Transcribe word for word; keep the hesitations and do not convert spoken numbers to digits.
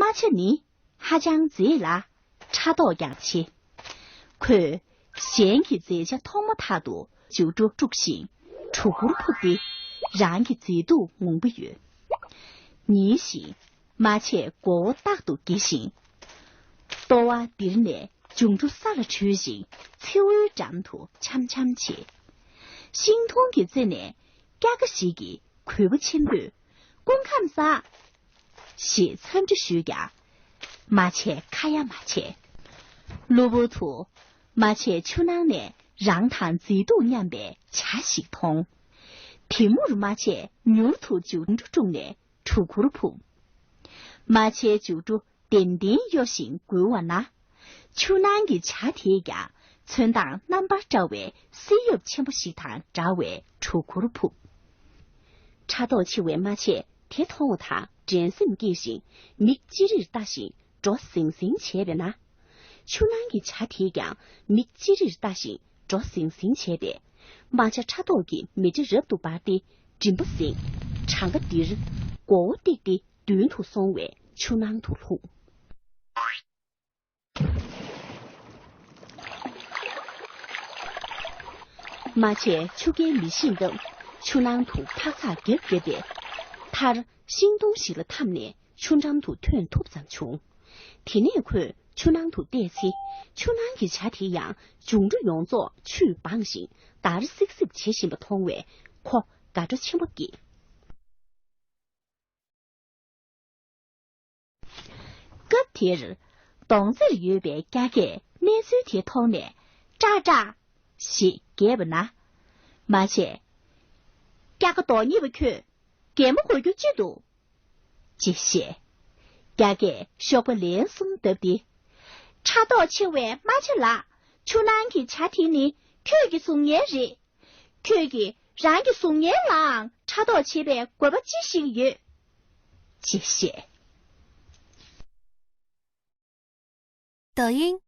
རྨ་བྱ་ནི་ཧ་ཅང་མཛེས་ལ་ཕྲག་དོག་ཀྱང་ཆེ། ཁོས་གཞན་གྱི་མཛེས་ཆ་མཐོང་མ་ཐག་ཏུ་མཇུག་སྒྲོ་དཀྲུགས་ཤིང་གྲུ་གུར་ཕུབ་སྟེ། རང་གི་མཛེས་སྡུག་ངོམས་ཀྱི་ཡོད། ཉིན་ཞིག་རྨ་བྱས་མགོ་བོ་རྟག་ཏུ་དགྱེ་ཞིང་། ལྟོ་བ་ལྡིར་ནས་འབྱུང་འགྲོ་ས་ལ་བྲུས་ཤིང་མཚེའུའི་འགྲམ་དུ་འཆམ་འཆམ་བྱེད། ཤིང་སྡོང་གི་རྩེ་ནས་སྐྱ་ཀ་ཞིག་གིས་གུས་པ་ཆེན་པོས། སྐུ་ཁམས་བཟང་། ཞེས་འཚམས་འདྲི་ཞུས་ཀྱང་། རྨ་བྱས་ཁ་ཡ་མ་བྱས། གློ་བུར་དུ་རྨ་བྱས་ཆུ་ནང་ནས་རང་དང་མཛེས་སྡུག་མཉམ་པའི་བྱ་ཞིག་མཐོང་། དེ་མུར་རྨ་བྱས་མྱུར་དུ་མཇུག་སྒྲོ་དཀྲུགས་ནས་གྲུ་གུར་ཕུབ། རྨ་བྱས་མཇུག་སྒྲོ་ལྡེམ་ལྡེམ་གཡོ་ཞིང་འགུལ་བ་ན། ཆུ་ནང་གི་བྱ་དེས་ཀྱང་ཚོན་མདངས་རྣམ་པར་བཀྲ་བའི་བསིལ་ཡབ་ཆེན་པོ་ཞིག་དང་འདྲ་བའི་གྲུ་གུར་ཕུབ། ཕྲག་དོག་ཆེ་བའི་རྨ་བྱས་དེ་མཐོང་བ་དང་འགྲན་སེམས་སྐྱེས་ཤིང་མིག་ཅི་རིར་ལྟ་ཞིང་འགྲོ་ཟིང་ཟིང་བྱས་པས་ན། ཆུ་ནང་གི་བྱ་དེས་ཀྱང་མིག་ཅི་རིར་ལྟ་ཞིང་འགྲོ་ཟིང་ཟིང་བྱས་པས། རྨ་བྱ་ཕྲག་དོག་གི་མེ་དྲི་རབ་ཏུ་འབར་ཏེ་མགྲིན་པ་ཟིང་། བྲང་ཁ་ལྡིར། མགོ་བོ་བཏེགས་ཏེ་མདུན་དུ་སོང་བས་ཆུ་ནང་དུ་ལྷུང་། རྨ་བྱས་ཆུ་རྐྱེན་མི་ཤེས་སྟབས་ཆུ་ནང་དུ་འཕག་འཚག་རྒྱབ་བརྒྱབ་པས། མཐར་ཤིང་སྡོང་ཞིག་ལ་འཐམས་ནས་ཆུ་འགྲམ་དུ་ཐོན་ཐུབ་ཙམ་བྱུང་། དེ་ནས་ཁོས་ཆུ་ནང་དུ་བལྟས་ཚེ་ཆུ་ནང་གི་བྱ་དེ་ཡང་འབྱུང་འགྲོ་ཡོངས་རྫོགས་ཆུས་སྦངས་ཤིང་འདར་སིག་སིག་བྱེད་བཞིན་པ་མཐོང་བས་ཁོ་དགའ་སྤྲོ་ཆེན་པོ་སྐྱེས། སྐབས་དེར་གདོང་རྩེར་ཡོད་པའི་སྐྱ་ཀས་གནས་ཚུལ་དེ་མཐོང་ནས་ཀྲག་ཀྲག་ཞེས་བགད་པ་ན། རྨ་བྱས། སྐྱ་ཀ་གདོང་ཉེས་པ་ཁྱོད་གད་མོ་གོ་རྒྱུ་ཅི་འདུག་ཅེས་བཤད། སྐྱ་ཀས་གཤོག་པ་ལན་གསུམ་བརྡབས་ཏེ། ཕྲག་དོག་ཆེ་བའི་རྨ་བྱ་ལགས། ཆུ་ནང་གི་བྱ་དེ་ནི་ཁྱོད་ཀྱི་གཟུགས་བརྙན་རེད། ཁྱོད་ཀྱིས་རང་གི་གཟུགས་བརྙན་ལའང་ཕྲག་དོག་བྱེད་པའི་དགོས་པ་ཅི་ཞིག་ཡོད། ཅེས་བཤད། 抖音